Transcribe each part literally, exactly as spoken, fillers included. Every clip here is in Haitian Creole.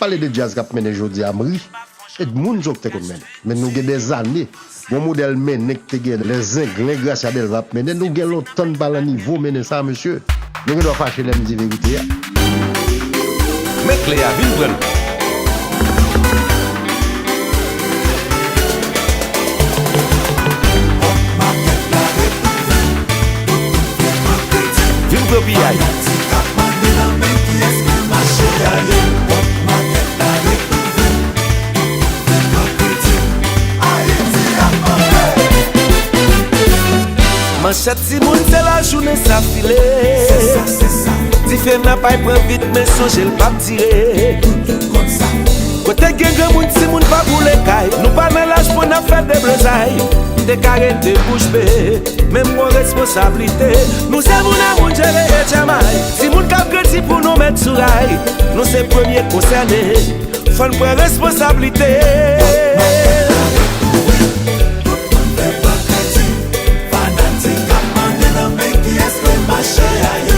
Pale de djaz k ap mennen jodi a, m ri. E moun sa w k te konn mennen. Men nou gen dèzane. Gon modèl mennen k te gen lè Zenglen, Gracia Delva ap mennen. Nou gen lontan n pa lan nivo mennen sa, mesye. Nou gen dwa fache lè m di verite a. Men kle a, vin pran l. Vin pran piyay. Manchèt timoun se lajounen sa file. Dife nan pay pran vit men sonje l p ap dire. Kote gen granmoun timoun pa boule kay. Nou pa nan laj pou n ap fè deblozay. M te ka rete bouch be. Men m gon responsablite. Nou se moun a moun jere e djamay. Timoun k ap grandi pou nou met sou ray. Nou se premye konsène. Fò n pran responsablite.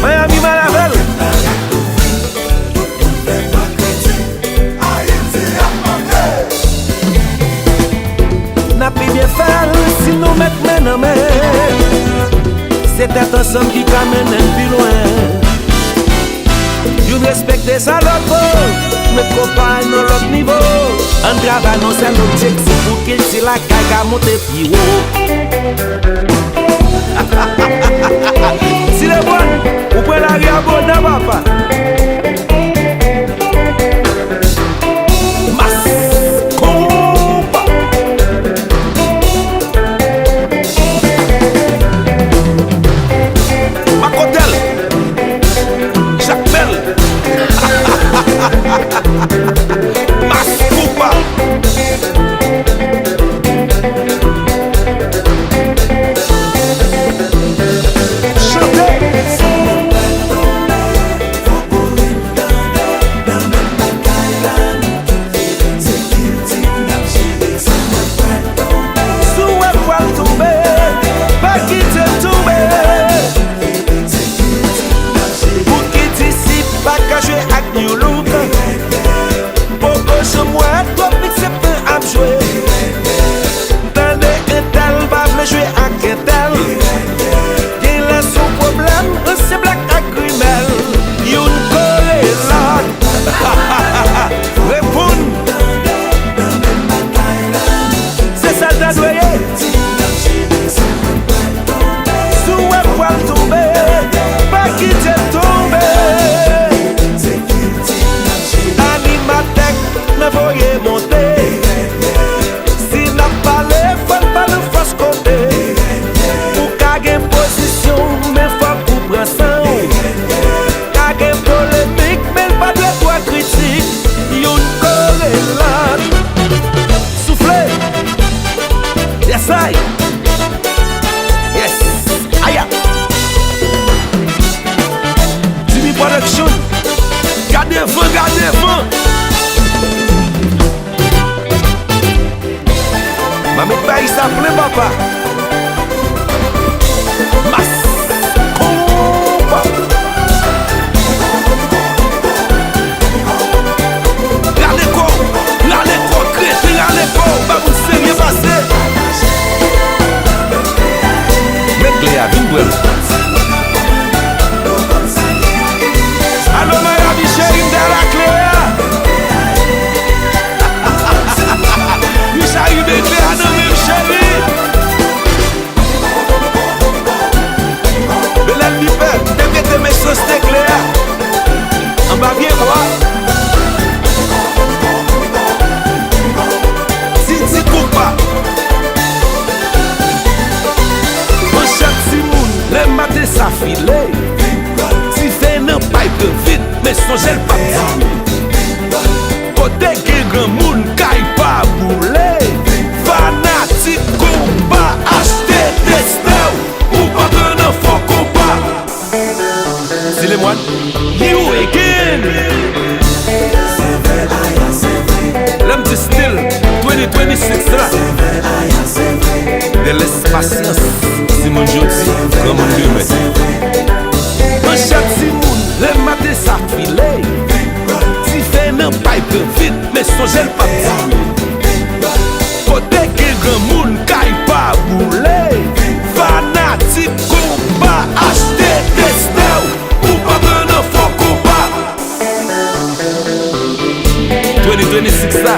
Miami mal avè l. N ap pi byen fè l si nou met men nan men. Se tèt ansanm ki ka mennen n pi lwen. Youn respekte sa lòt vo. Met konpa nan lòt nivo. Ann travay nan sèl objektif pou kilti lakay ka monte pi wo. Si le bon, ou pran lari a Bonan, papa. Mas konpa. Makotel. Jakmèl. Mas konpa. Chante. Si w wè m pral tonbe, pa kite m tonbe. Pou ki disip pa ka jwe ak New Look? Poko janm wè twòp miksè ap jwe. Tande entèl pa vle jwe ak entèl. Genlè se yon pwoblèm, ansyen blak ak grimèl. Youn kore lòt. Reponn. Se sa l ta dwe ye. Si w wè m pral tonbe, pa kite m tonbe. Animatè k nan voye monte. Si n ap pale, fò n pale fòs kote. Ou ka gen pozisyon, men fòk ou pran san w. Ka gen polemik, men l pa dwe twò kritik. Youn kore lòt. Soufle. Yes I. Yes. Aya. Jimmy Production. Gade van, gade van. Manmi bay sa plen papa. Mas konpa. Rale kò, rale kò, krete, rale kò, ba moun serye pase. Men kle a, vin pran l. Alo, Mayavi cheri, m te lakle a. Richard rive kle a nan men m, cheri. Belèl Bipè, m te mete mechanste kle a anba pye bwa. Titi Koupa. Manchèt timoun, lè maten sa file. Dife nan pay pran vit, men sonje l p ap di. Kote gen granmoun, kay pa boule. Fanatik konpa, achte testè w, ou p ap nan fò konpa. Silemwad, you again. Lè m di still twenty twenty-six la. Dèlès pasyans, timoun jodi, granmoun demen. Manchèt timoun, lè maten sa file. Pay pran vit, men sonje l p ap dire. Kote gen granmoun, kay pa boule. Fanatik konpa, achte teste w. Ou pa pran nan fo konpa. Twenty twenty-six la,